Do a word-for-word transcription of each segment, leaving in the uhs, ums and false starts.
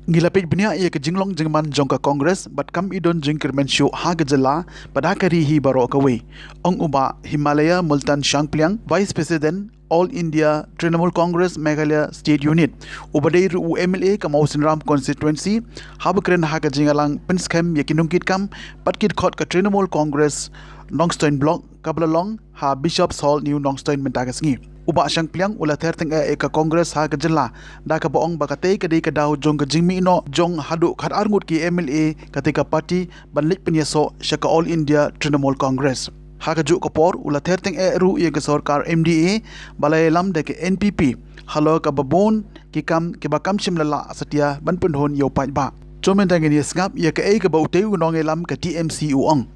Ngi la peit bniah ïa ka jinglong jingman jong ka Congress bad kam i don jingkyrmen shuh ha ka jylla bad ha ka ri hi baroh kawei, ong u Bah Himalaya Multan Shangpliang, Vice President, All India Trinamool Congress Meghalaya State Unit, uba dei ruh u M L A ka Mawsynram Constituency, haba kren ha ka jingïalang pynskhem ïa ki nongkitkam bad ki dkhot ka Trinamool Congress Nongstoiñ Block, kaba la long ha Bishop's Hall, New Nongstoiñ mynta ka sngi. U Bah Shangpliang u la ther tyngeh ïa ka Congress ha ka jylla da kaba ong ba katei ka dei ka daw jong ka jingmih noh jong haduh khatar ngut ki M L A katei ka party ban leit pynïasoh sha ka All India Trinamool Congress. Ha kajuh ka por u la ther tyngeh ruh ïa ka sorkar M D A ba la ïalam da ka N P P halor kaba bun ki kam kiba kam shym la lah satia ban pynhun ïa u paidbah. To mynta ngin ïa sngap ïa kaei kaba utei u nongïalam ka T M C u ong.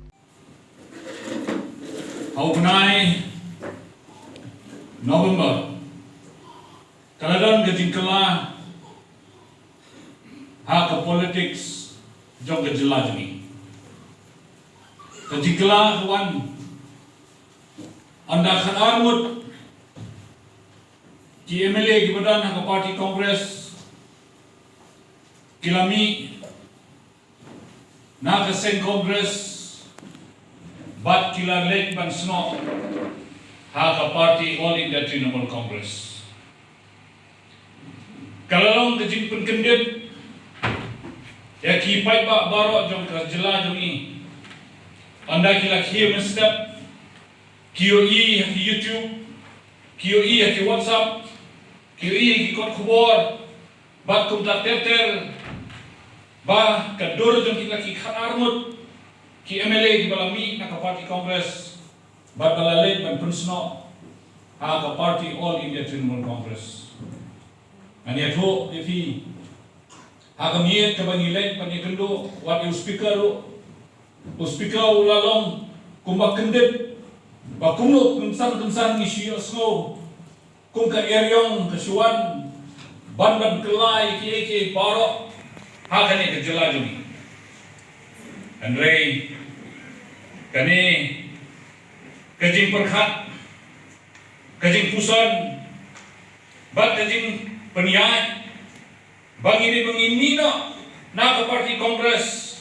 Ha u bnai November ka la don ka jingkylla ha ka politics jong ka jylla jong ngi. Ka jingkylla ka wan ynda khatar ngut ki M L A kiba don ha ka party Congress ki la mih na ka seng Congress bad ki la leit ban snoh ha ka party All India Trinamool Congress. Ka la long ka jingpynkyndit ïa ki paidbah baroh jong ka jylla jong ngi. Ynda ki la khie mynstep, ki ïohi ha ki YouTube, ki ïohi ha ki WhatsApp, ki ïohi ha ki kot khubor, bad kumta ter ter ba ka dur jong kita ki khatar ngut ki M L A kiba la mih na ka party Congress bad ba la leit ban pynsnoh ha ka party All India Trinamool Congress. Ngan ïathuh ïa phi, ha ka miet kaba ngi leit ban ïakynduh wat ïa u speaker ruh, u speaker u la long kumba kyndit ba kumno kynsan kynsan ngi shu ïohsngew kum ka eriong ka shu wan ban ban kylla ïa kiei kiei baroh ha kane ka jylla jong ngi. Hynrei kane ka jingpyrkhat, ka jingpuson bad ka jingpynïaid ba ngi dei ba ngin mih noh na ka party Congress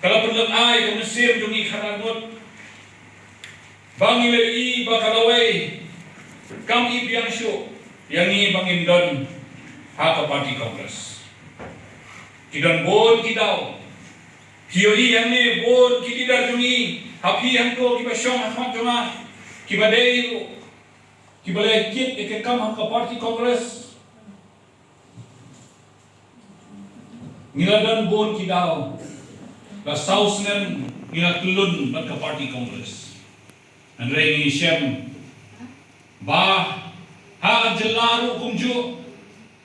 ka la pynlong ai ka mynsiem jong ngi khatar ngut ba ngi la ïohi ba ka lawei kam i biang shuh ïa ngi ba ngin don ha ka party Congress. Ki don bun ki daw. Ki ïohi hangne bun ki leader jong ngi ha phi hangto kiba shong ha khmat jong nga, kiba dei ruh kiba la kit ïa ka kam ha ka party Congress. Ngi la don bun ki daw, la saw snem ngi la kyllun bad ka party Congress. Hynrei ngi shem ba ha ka jylla ruh kumjuh,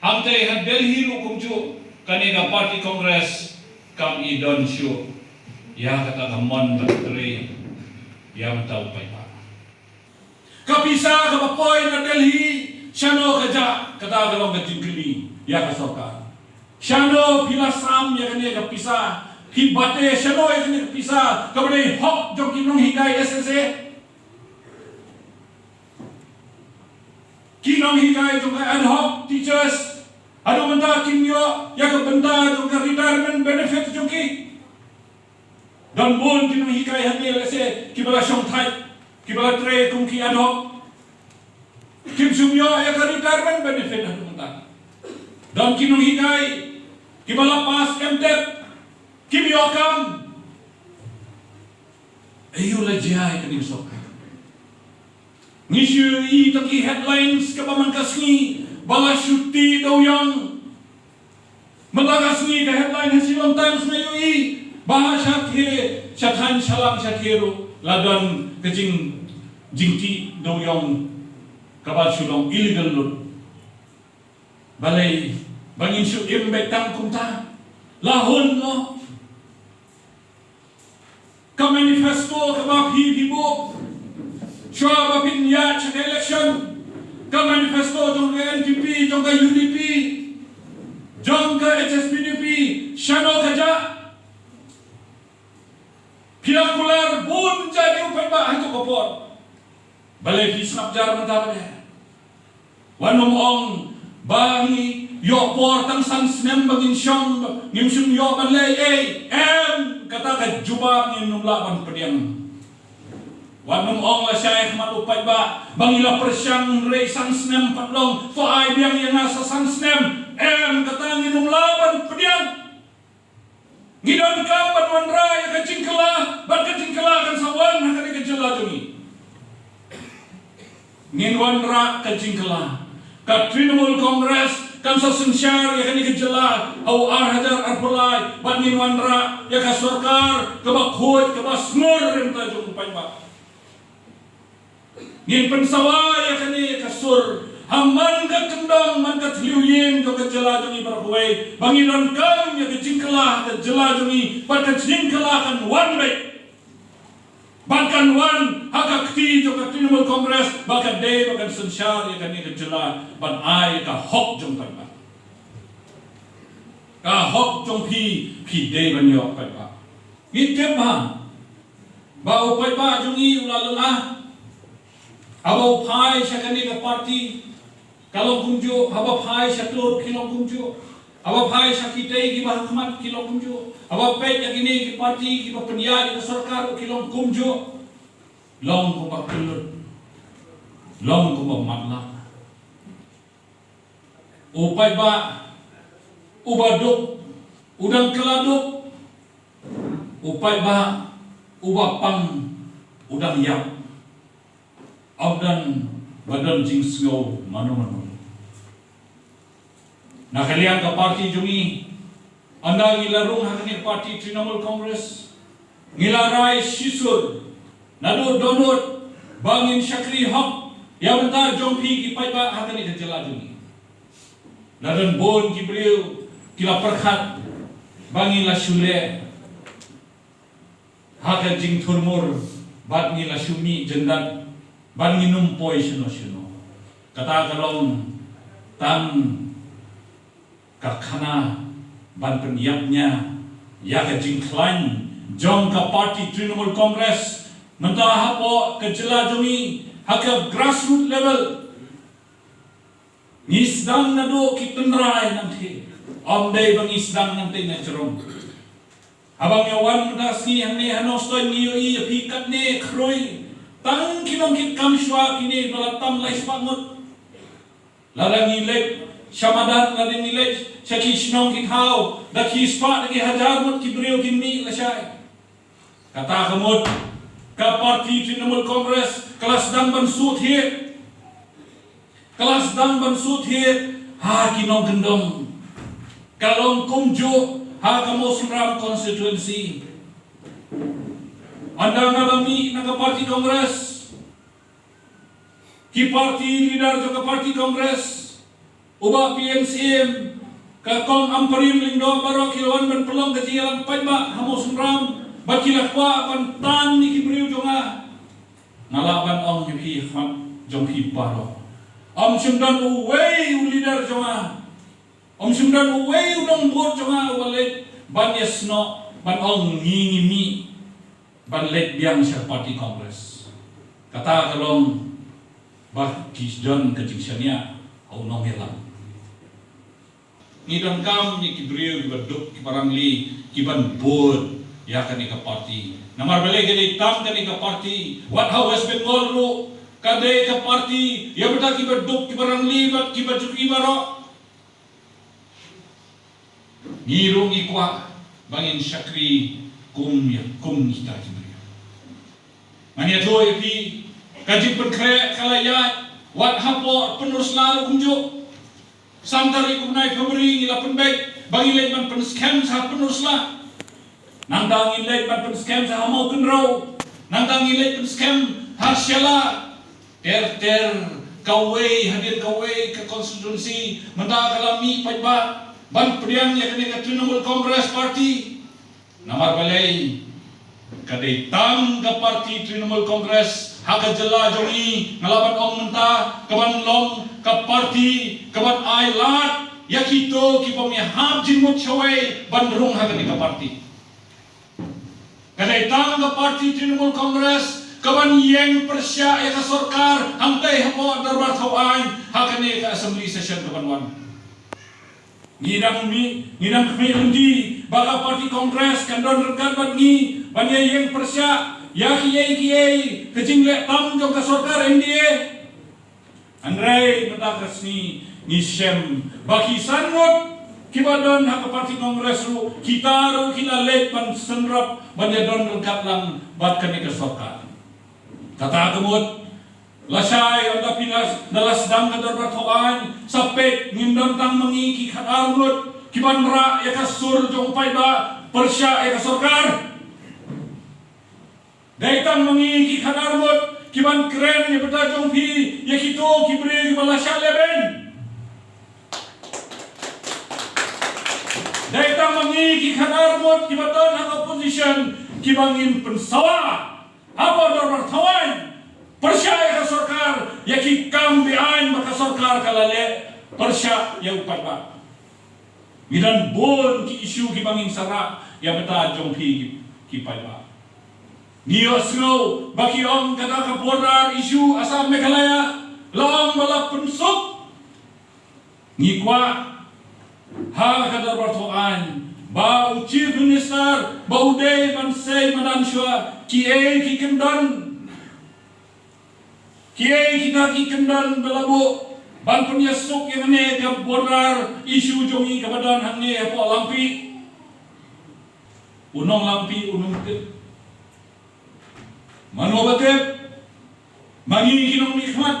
hangtei ha Delhi ruh kumjuh, kane ka party Congress kam i don shuh ïa kata ka mon ban trei ïa uta u paidbah. Ka pisa kaba poi na Delhi shano ka jah, kata ka long ka jingkylli ïa ka sorkar. Shano phi la sam ïa kane ka pisa, phi bate shano ïa kane ka pisa kaba dei hok jong ki nonghikai S S A, ki nonghikai jong ka ad hoc teachers, haduh mynta kim ïoh ïa ka bynta jong ka retirement benefit jong ki. Don bun ki nonghikai hangne lehse kiba la shong thait, kiba la trei kum ki ad hoc, kim shym ïoh ïa ka retirement benefit haduh mynta. Don ki nonghikai kiba la pass M.Tet, kim ïoh kam. Aïu la jia ïa kane ka sorkar? Ngi shu ïohi tang ki headlines kaba man ka sngi ba la shu tih dewiong. Mynta ka sngi ka headline ha Shillong Times nga ïohi ba ha shathie, shathaiñ shalang shathie ruh la don ka jing, jingtih dewiong kaba shu long illegal lut. Balei ba ngin shu im beit tang kumta? La hun mo? Ka manifesto kaba phi phi buh shuwa ba phin ïaid sha ka election, ka manifesto jong ka N P P, jong ka U D P, jong ka H S P D P, shano ka jah? Phi la kular bun jait ïa u paidbah ha kato ka por. Balei phi sngap jar mynta ba dei? Wat nym ong ba ngi ïoh por tang san snem ba ngin shong, ngim shym ïoh ban leh ei ei. Em, kata ka jubab ngin nym lah ban pdiang. Wat nym ong lashai ha khmat u paidbah ba ngi la pyrshang hynrei san snem pat long, to ai biang ïa nga sa san snem. Em, kata ngin nym lah ban pdiang. Ngi donkam ban wanrah ïa ka jingkylla, bad ka jingkylla kan sa wan ha kane ka jylla jong ngi. Ngin wanrah ka jingkylla. Ka Trinamool Congress kan sa synshar ïa kane ka jylla ha u ar hajar arphew lai, bad ngin wanrah ïa ka sorkar kaba khuid, kaba sngur, ïa kata jong u paidbah. Ngin pynsawa ïa kane ka sur ha man ka kyndong, man ka thliew ïing jong ka jylla jong ngi baroh kawei, ba ngi donkam ïa ka jingkylla ha ka jylla jong ngi, bad ka jingkylla kan wan beit. Bad kan wan ha ka kti jong ka Trinamool Congress, ba ka dei ba kan synshar ïa kane ka jylla, ban ai ka hok jong u paidbah. Ka hok jong phi, phi dei ban ïoh, paidbah. Ngi tip ba ba u paidbah jong ngi u la lynga. Haba u phai sha kane ka party ka long kumjuh, haba phai sha tur ki long kumjuh, haba phai sha kitei kiba ha khmat ki long kumjuh, haba peit ïa kine ki party kiba pynïaid ïa ka sorkar ki long kumjuh. Long kumba kyllut, long kumba matlah. U paidbah uba duk u dang kylla duk. U paidbah uba pang u dang ïap. Ym don ba don jingsngew mano mano. Na ka liang ka party jong ngi, ynda ngi la rung ha kane ka party Trinamool Congress, ngi la rai shisur naduh dohnud ba ngin shakri hok ïa bynta jong phi ki paidbah ha kane ka jylla jong ngi. La don bun ki briew ki la pyrkhat ba ngi la shu leh ha ka jingthurmur, bad ngi la shu mih jyndat, bad ngi nym poi shano shano. Kata ka long tang ka khana ban pynïap nia ïa ka jingkhlaiñ jong ka party Trinamool Congress. Mynta hapoh ka jylla jong ngi, ha ka grassroots level, ngi sdang naduh ki tynrai nangtei. Ym dei ba ngi sdang nangtei na jrong. Haba ngi wan mynta sngi hangne ha Nongstoiñ, ngi ïohi ïa phi katne khrui. Tang ki nongkitkam shuwa kine ba la tam lai spah ngut. Lada ngi leit sha madan, lada ngi leit sha ki shnong ki thaw, da ki spah da ki hajar ngut ki briew kin mih lashai. Kata ka mut ka party Trinamool Congress ka la sdang ban shu thied. Ka la sdang ban shu thied ha ki nongkyndong. Ka long kumjuh ha ka Mawsynram constituency. Ynda nga la mih na ka party Congress, ki party leader jong ka party Congress, u Bah P N C M, ka Kong Ampareen Lyngdoh baroh ki la wan ban pynlong ka jingïalang paidbah ha Mawsynram, bad ki la kwah ban tan ïa ki briew jong nga. Nga lah ban ong ïa phi ha khmat jong phi baroh, ym shym don uwei u leader jong nga, ym shym don uwei u nongbud jong nga uba leit ban ïasnoh ban ong ngi ngi mih ban leit biang sha party Congress. Kata ka long ba ki don ka jingshaniah ha u nongïalang. Ngi donkam ïa ki briew kiba duk, kiba rangli, kiban bud ïa kane ka party. Namar balei ka dei tang kane ka party? Wat ha West Bengal ruh ka dei ka party ïa bynta kiba duk, kiba rangli bad kiba jukut baroh. Ngi ruh ngi kwah ba ngin shakri kum ïa, kum kita ki briew. Ngan ïathuh ïa phi, ka jingpynkhreh ka la ïaid, wat hapoh Pynursla ruh kumjuh. San tarik u bnai February ngi la pynbeit ba ngi leit ban pynskhem sha Pynursla. Nangta ngi leit ban pynskhem sha ha Mawkynrew. Nangta ngi leit pynskhem ha Shella. Ter ter, kawei hadien kawei ka constituency, mynta ka la mih paidbah ban pdiang ïa kane ka Trinamool Congress Party. Namar balei? Ka dei tang ka party Trinamool Congress ha ka jylla jong ngi, nga lah ban ong mynta, kaban long ka party kaban ai lad ïa kito kibym ïahap jingmut shawei ban rung ha kane ka party. Ka dei tang ka party Trinamool Congress kaban ïeng pyrshah ïa ka sorkar hangtei hapoh dorbar thaw aiñ ha kane ka assembly session kaban wan. Ngi dang mi, ngi dang khmih lynti ba ka party Congress kan don ryngkat bad ngi ban ïa ïeng pyrshah ïa kiei kiei ka jingleh tam jong ka sorkar N D A. Hynrei mynta ka sngi ngi shem ba ki san ngut kiba don ha ka party Congress ruh, kita ruh ki la leit ban synrap ban ïa don ryngkat lang bad kane ka sorkar. Kata ka mut, lashai ynda phi la, ynda la sdang ka dorbar thaw aiñ, sa peit, ngim don tang ma ngi ki khatar ngut kiban rah ïa ka sur jong u paidbah pyrshah ïa ka sorkar. Dei tang ma ngi ki khatar ngut kiban kren ïa bynta jong phi ïa kito ki briew kiba la shah lehbeiñ. Dei tang ma ngi ki khatar ngut kiba don ha ka position kiba ngin pynsawa hapoh dorbar thaw aiñ pyrshah ïa ka sorkar, ïa ki kam be-aiñ ba ka sorkar ka la leh pyrshah ïa u paidbah. Ngi don bun ki issue kiba ngin sa rah ïa bynta jong phi ki, ki paidbah. Ngi ïohsngew ba ki ong kata ka border issue Assam Meghalaya la ong ba la pynsuk. Ngi kwah ha ka dorbar thaw aiñ ba u Chief Minister ba u dei ban sei madan shuwa kiei ki kyndon, kiei kita ki kyndon ba la buh ban pynïasuk ïa kane ka border issue jong ngi kaba don hangne hapoh Langpih. U nong Langpih u nong tip. Mano ba tip? Ma ngi ki nongmihkhmat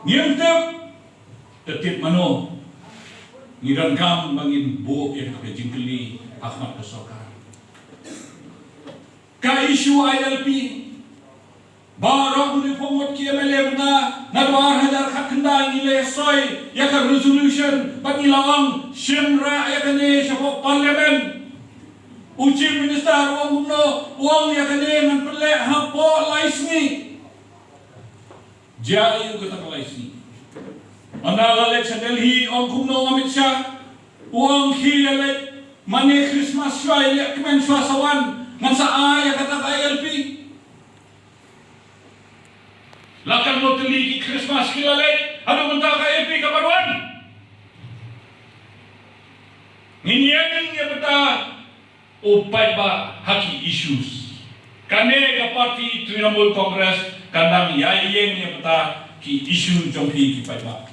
ngim tip. Te tip mano? Ngi donkam ba ngin buh ïa ka jingkylli ha khmat ka sorkar. Ka issue I L P, baroh ngi pynmut ki M L A mynta, naduh ar hajar khatkhyndai ngi la soi ïa ka resolution bad ngi la ong shim rah ïa kane shapoh parliament. U Chief Minister u ong kumno? U ong ïa kane ngan pynleh hapoh lai sngi. Jia aiu kata ka lai sngi? Ynda la leit sha Delhi, ong kumno Amit Shah? U ong khie ïa leit mane Christmas shuwa, ïa leit kmen shuwa sa wan, ngan sa ai ïa kata ka I L P. La katno tylli ki Christmas ki la leit, haduh mynta ka I L P kam pat wan. Ngin ïeng ïa bynta u paidbah ha ki issues. Kane ka party Trinamool Congress kan dang ïa ïeng ïa bynta ki issue jong phi ki paidbah.